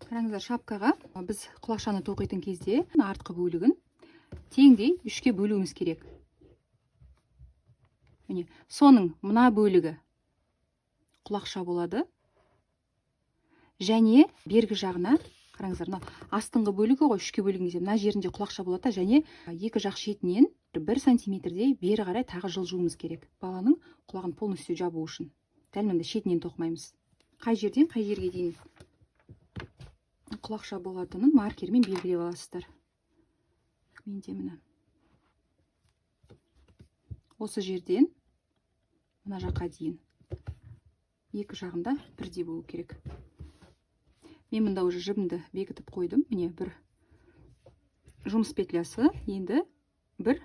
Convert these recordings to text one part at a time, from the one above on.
Қараңыздар, шапкаға біз құлақшаны тоқитын кезде артқы бөлігін теңдей үшке бөлуіміз керек. Міне, соның мына бөлігі құлақша болады. Және бергі жағына, қараңыздар, мына астыңғы бөлігі ғой, үшке бөлген кезде мына жерінде құлақша болады да, және екі жақ шетінен 1 сантиметрдей бері қарай тағы жылжуымыз керек. Баланың құлағын полностью жабу үшін. Дәл мынандай шетінен тоқымаймыз. Қай жерден қай жерге дейін құлақша болатынын маркермен белгілеп аласыздар. Менде міне осы жерден мына жаққа дейін екі жағында бірдей болу керек. Мен мында уже жібімді бекітіп қойдым. Міне бір жұмыс петлясы, енді бір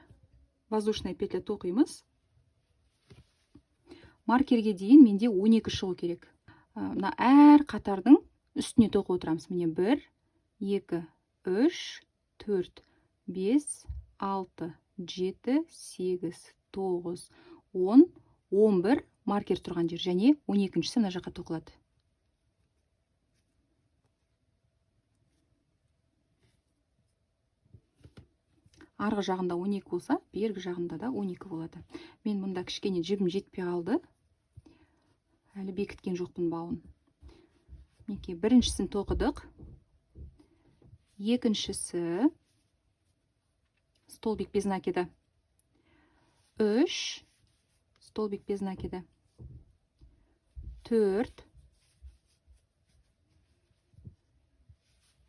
воздушная петля тоқимыз. Маркерге дейін менде 12 шығу керек. Мына әр қатардың үстіне тоқып отырамыз. Міне 1, 2, 3, 4, 5, 6, 7, 8, 9, 10, 11 маркер тұрған жер және 12-шісі мына жаққа тоқылады. Арғы жағында 12 болса, бергі жағында да 12 болады. Мен мұнда кішкене жібім жетпей қалды. Әлі бекіткен жоқпын бауын. Мінекей, біріншісін тоқыдық. Екіншісі столбик без накида. 3 столбик без накида. 4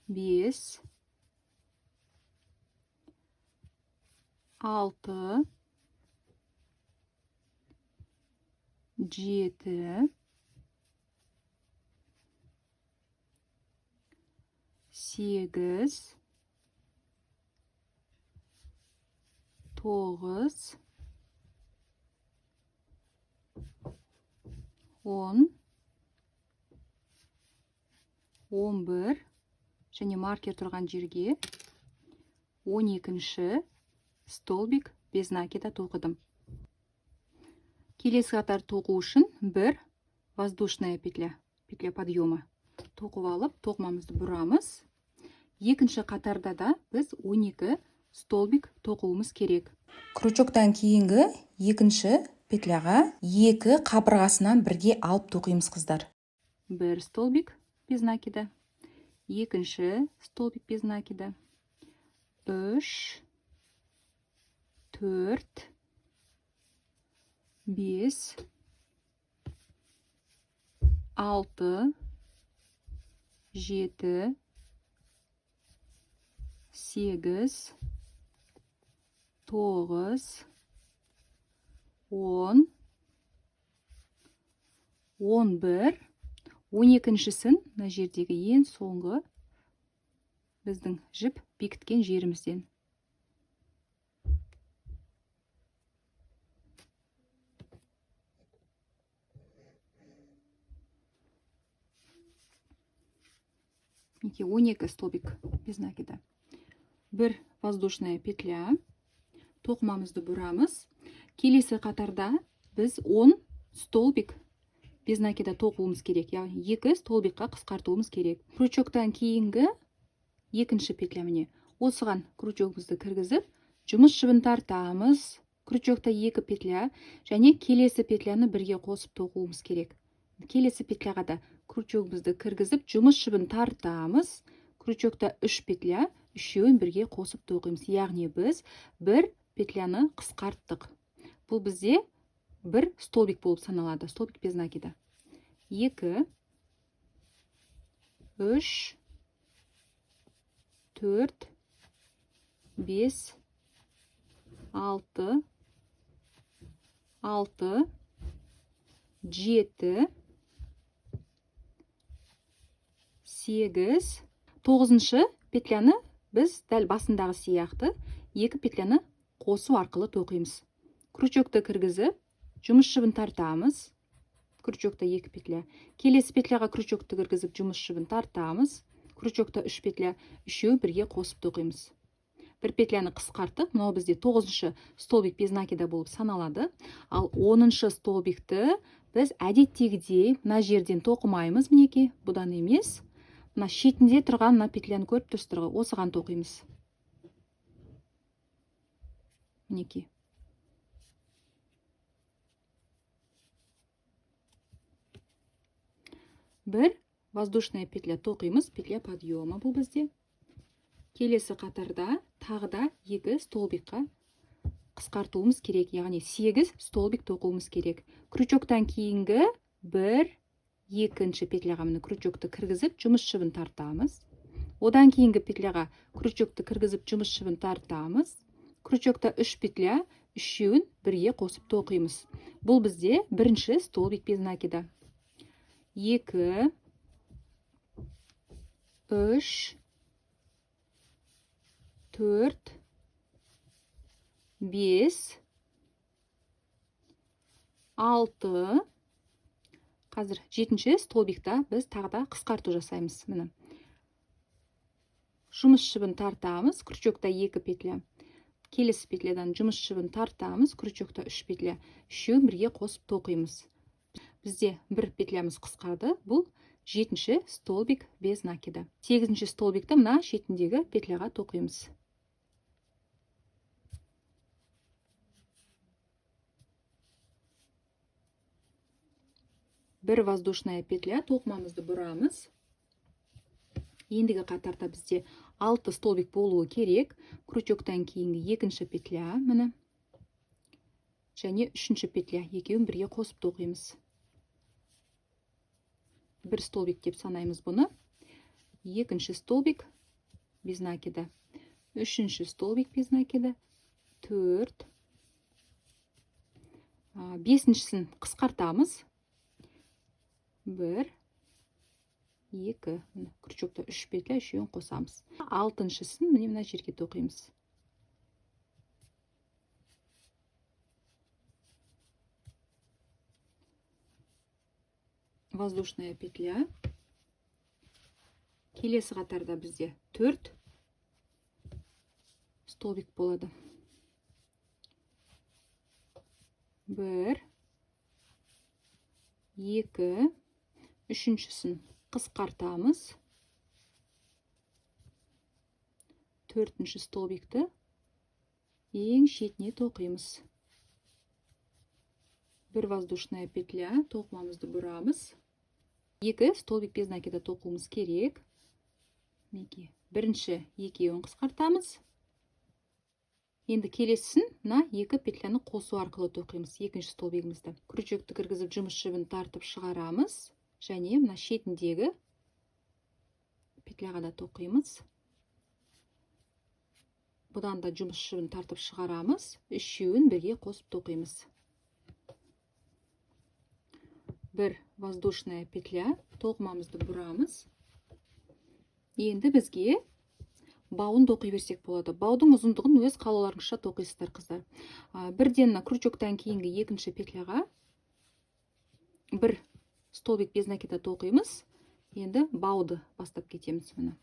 5 6 7 8 9 10 11 және маркер тұрған жерге 12-ші столбик без накида тоқыдым. Келесі қатар тоқу үшін бір воздушная петля, петля подъема тоқып алып, тоқымамызды бұрамыз. Екінші қатарда да біз 12 столбик тоқуымыз керек. Крючоктан кейінгі екінші петляға екі қабырғасынан бірге алып тоқимыз, қыздар. Бір столбик без накида, екінші столбик без накида, 3, 4, 5, 6, 7, 8, 9, 10, 11, 12-шісін мына жердегі ең соңғы біздің жіп бекіткен жерімізден. Мінекей, 12 столбик без накида. Бір воздушная петля. Тоқымамызды бұрамыз. Келесі қатарда біз 10 столбик без накида тоқуымыз керек. Яғни 2 столбикқа қысқартуымыз керек. Крючоктан кейінгі екінші петля міне. Осыған крючогымызды кіргізіп, жұмыс жібін тартамыз. Крючокта 2 петля және келесі петляны бірге қосып тоқуымыз керек. Келесі петляға да крючогымызды кіргізіп, жұмыс жібін тартамыз. Крючокта 3 петля, үшеуін бірге қосып тоқимыз. Яғни біз бір петляны қысқарттық. Бұл бізде бір столбик болып саналады. Столбик без накида. 2, 3, 4, 5, 6, 6, 7, 8, 9-шы петляны біз дәл басындағы сияқты екі петляны қосу арқылы тоқимыз. Крючокты кіргізіп, жұмыс жібін тартамыз. Крючокта 2 петля. Келесі петляға крючокты кіргізіп, жұмыс жібін тартамыз. Крючокта 3 петля, үшеуін бірге қосып тоқимыз. Бір петляны қысқарттық. Мынау бізде 9-шы столбик без накида болып саналады. Ал 10-шы столбикті біз әдеттегідей мына жерден тоқымаймыз, мінекей, бұдан емес. Мына шетінде тұрған мына петляны көріп тұрсыздар ғой, осыған тоқимыз. Мінекей. Бір воздушная петля тоқимыз, петля подъема бұл бізде. Келесі қатарда тағы да 2 столбикқа қысқартуымыз керек, яғни 8 столбик тоқуымыз керек. Крючоктан кейінгі 1, екінші петляға міне крючокты кіргізіп жұмыс жібін тартамыз. Одан кейінгі петляға крючокты кіргізіп жұмыс жібін тартамыз. Крючокта 3 петля, үшеуін бірге қосып тоқимыз. Бұл бізде бірінші столбик без накида. 2, 3, 4, 5, 6. Қазір 7-ші столбикта біз тағы да қысқарту жасаймыз. Міне. Жұмыс жібін тартамыз, крючокта 2 петля. Келесі петлядан жұмыс жібін тартамыз, крючокта 3 петля. Үшеуін бірге қосып тоқимыз. Бізде бір петлямыз қысқарды, бұл 7-ші столбик без накида. 8-ші столбикті мына шетіндегі петляға тоқимыз. Бір воздушная петля, тоқымамызды бұрамыз. Ендігі қатарда бізде 6 столбик болуы керек. Крючоктан кейінгі екінші петля, міне, және үшінші петля, екеуін бірге қосып тоқимыз. Бір столбик деп санаймыз бұны. Екінші столбик без накида. Үшінші столбик без накида. 4. Бесіншісін қысқартамыз. 1, 2. Міне, крючокта 3 петля, үшеуін қосамыз. Алтыншысын міне мына жерге тоқимыз. Воздушная петля. Келесі қатарда бізде 4 столбик болады. 1, 2, үшіншісін қысқартамыз. Төртінші столбикті ең шетіне тоқимыз. Бір воздушная петля, тоқымамызды бұрамыз. 2 столбик без накида тоқуымыз керек. Мінекей, бірінші екеуін қысқартамыз. Енді келесісін мына 2 петляны қосу арқылы тоқимыз екінші столбигімізді. Крючокты кіргізіп жұмыс жібін тартып шығарамыз және мына шетіндегі петляға да тоқимыз. Бұдан да жұмыс жібін тартып шығарамыз, үшеуін бірге қосып тоқимыз. Бір воздушная петля, тоқымамызды бұрамыз. Енді бізге бауын тоқи берсек болады. Баудың ұзындығын өз қалауларыңызша тоқисыздар, қыздар. Бірден мына крючоктан кейінгі екінші петляға бір столбик без накида тоқимыз. Енді бауды бастап кетеміз міне.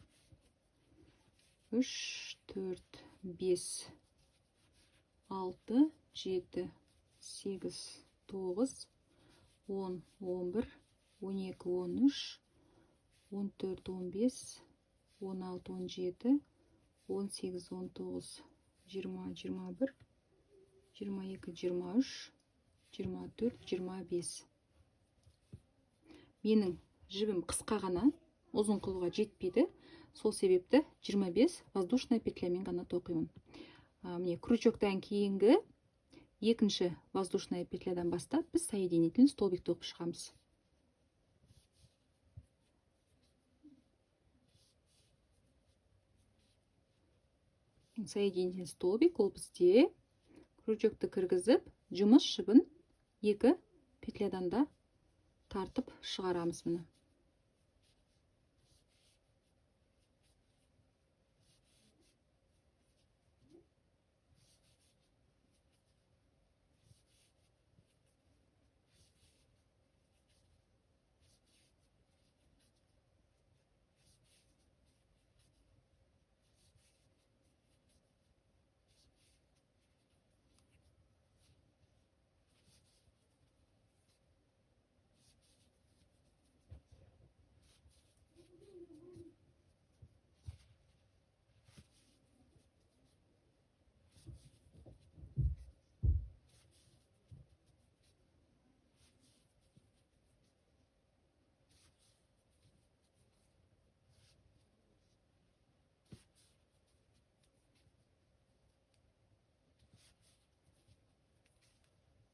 3, 4, 5, 6, 7, 8, 9, 10, 11, 12, 13, 14, 15, 16, 17, 18, 19, 20, 21, 22, 23, 24, 25. Менің жібім қысқа ғана, ұзын қылуға жетпейді. Сол себепті 25 воздушная петлямен ғана тоқимын. Міне, крючоктан кейінгі екінші воздушная петлядан бастап біз соединительный столбик тоқып шығамыз. Соединительный столбик ол бізде крючокты кіргізіп жұмыс жібін 2 петлядан да тартып шығарамыз міне.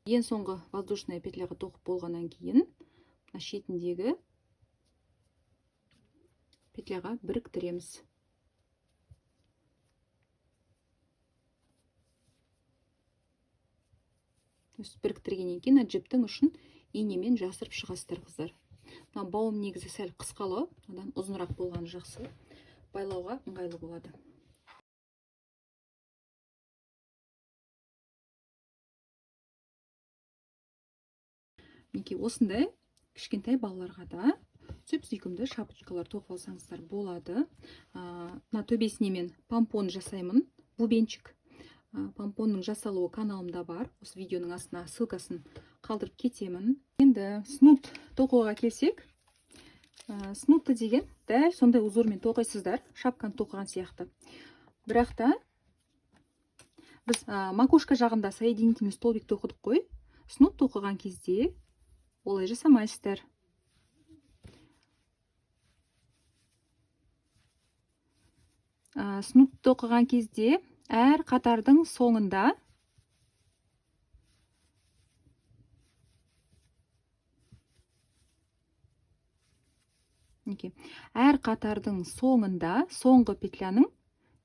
Ең соңғы воздушная петляға тоқып болғаннан кейін мына шетіндегі петляға біріктіреміз. Біріктіргеннен кейін жіптің ұшын инемен жасырып шығасыздар, қыздар. Мына бауым негізі сәл қысқалау, одан ұзынырақ болғаны жақсы, байлауға ыңғайлы болады. Мінекей осындай кішкентай балаларға да сүп-сүйкімді шапочкалар тоқып алсаңыздар болады. Мына төбесіне мен помпон жасаймын, бубенчик. Помпонның жасалуы каналымда бар. Осы видеоның астына ссылкасын қалдырып кетемін. Енді снуд тоқуға келсек, снудты деген дәл сондай узормен тоқисыздар, шапканы тоқыған сияқты. Бірақ та біз макушка жағында соединительный столбик тоқыдық қой. Снуд тоқыған кезде олай жасамайсыздар. Снуд тоқыған кезде әр қатардың соңында мінекей, әр қатардың соңында соңғы петляның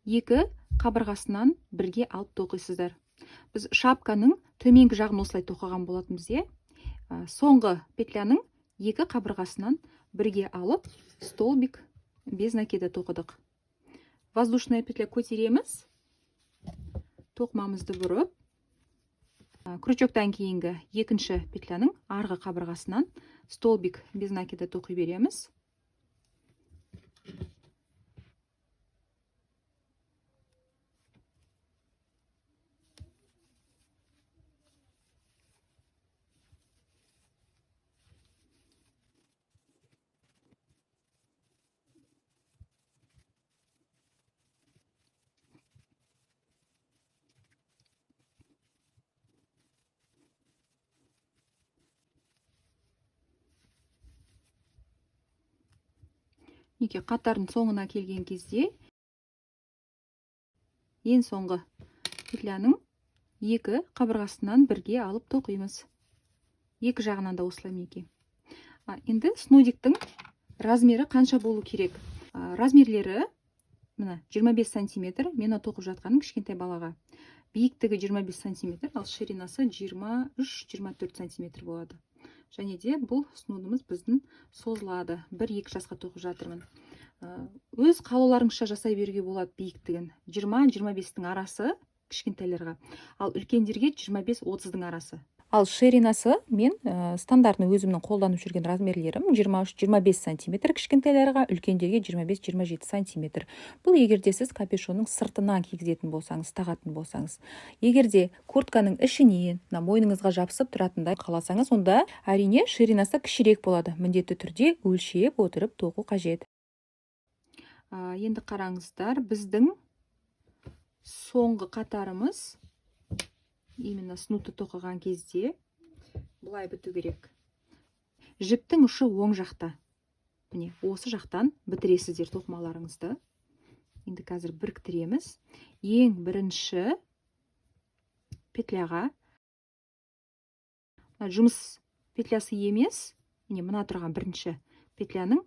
екі қабырғасынан бірге алып тоқисыздар. Біз шапканың төменгі жағын осылай тоқыған болатынбыз, иә? Соңғы петляның екі қабырғасынан бірге алып столбик без накида тоқыдық. Воздушная петля көтереміз, тоқымамызды бұрып, крючоктан кейінгі екінші петляның арғы қабырғасынан столбик без накида тоқи береміз. Неке қатардың соңына келген кезде ең соңғы петляның екі қабырғасынан бірге алып тоқимыз. Екі жағынан да осылай мінекей. Енді снудиктің размері қанша болу керек? Размерлері мына 25 сантиметр, мен тоқып жатқаным кішкентай балаға. Биіктігі 25 сантиметр, ал ширинасы 23-24 сантиметр болады. Және де бұл снудымыз біздің созылады. 1-2 жасқа тоқып жатырмын. Өз қалауларыңызша жасай беруге болады биіктігін. 20-25-тің арасы кішкентайларға, ал үлкендерге 25-30-дың арасы. Ал ширинасы мен стандартный өзімнің қолданып жүрген размерлерім 23-25 сантиметр кішкентайларға, үлкендерге 25-27 сантиметр. Бұл егер де сіз капюшонның сыртынан кигізетін болсаңыз, тағатын болсаңыз. Егер де куртканың ішінен, мына мойныңызға жабысып тұратындай қаласаңыз, онда әрине ширинасы кішірек болады. Міндетті түрде өлшеп отырып тоқу қажет. Енді қараңыздар, біздің соңғы қатарымыз именно снудты тоқыған кезде былай біту керек. Жіптің ұшы оң жақта. Міне, осы жақтан бітіресіздер тоқымаларыңызды. Енді қазір біріктіреміз. Ең бірінші петляға, мына жұмыс петлясы емес, міне мына тұрған бірінші петляның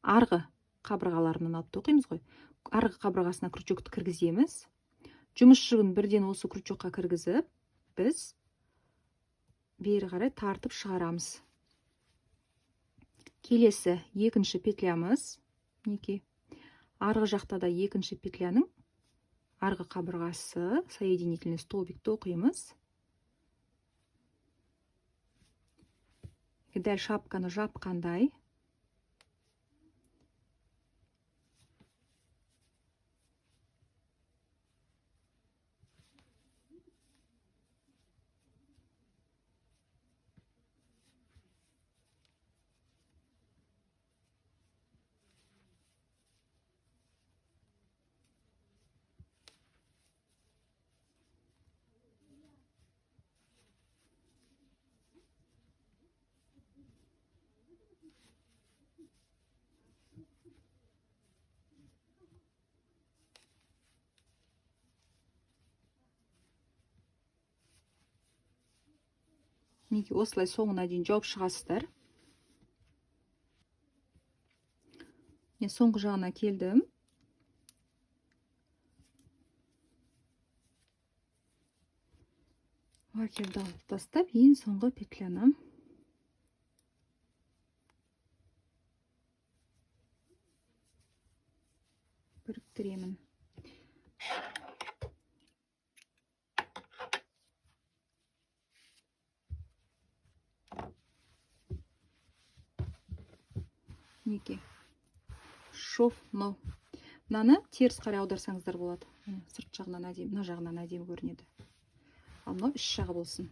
арғы қабырғаларынан алып тоқимыз ғой. Арғы қабырғасына крючокты кіргіземіз. Жұмыс жібін бірден осы крючокқа кіргізіп, біз бері қарай тартып шығарамыз. Келесі екінші петлямыз, мінекей, арғы жақта да екінші петляның арғы қабырғасы, соединительный столбик тоқимыз. Дәл шапканы жапқандай. Мінекей, осылай соңына дейін жауып шығасыздар. Мен соңғы жағына келдім. Маркерді алып тастап, ең соңғы петляны біріктіремін. Мінекей, шов мынау. Мынаны теріс қарай аударсаңыздар болады. Міне, сырт жағынан әдемі, мына жағынан әдемі көрінеді. Ал мынау іш жағы болсын.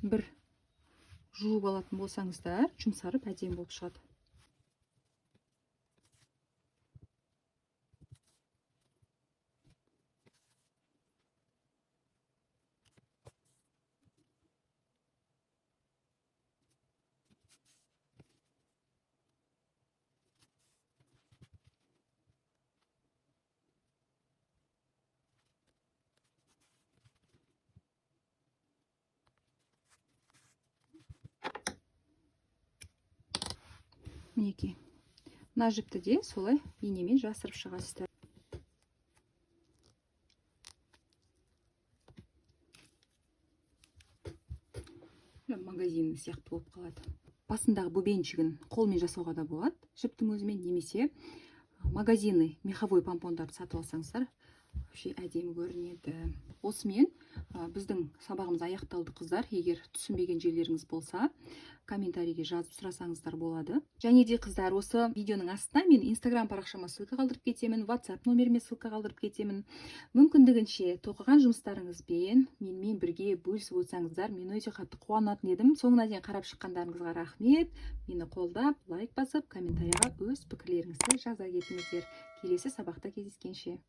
Бір жуып алатын болсаңыздар, жұмсарып әдемі болып шығады. Мінекей, мына жіпті де солай инемен жасырып шығасыздар. Магазин сияқты болып қалады. Басындағы бубенчигін қолмен жасауға да болады, жіптің өзімен, немесе магазинный меховой помпондарды сатып алсаңыздар, вообще әдемі көрінеді. Осымен біздің сабағымыз аяқталды, қыздар. Егер түсінбеген жерлеріңіз болса, комментарийге жазып сұрасаңыздар болады. Және де, қыздар, осы видеоның астына мен Инстаграм парақшама ссылка қалдырып кетемін, WhatsApp номеріме ссылка қалдырып кетемін. Мүмкіндігінше тоқыған жұмыстарыңызбен менімен бірге бөлісіп отырсаңыздар, мен өте қатты қуанатын едім. Соңына дейін қарап шыққандарыңызға рахмет. Мені қолдап, лайк басып, комментарийға өз пікірлеріңізді жаза кетіңіздер. Келесі сабақта кездескенше.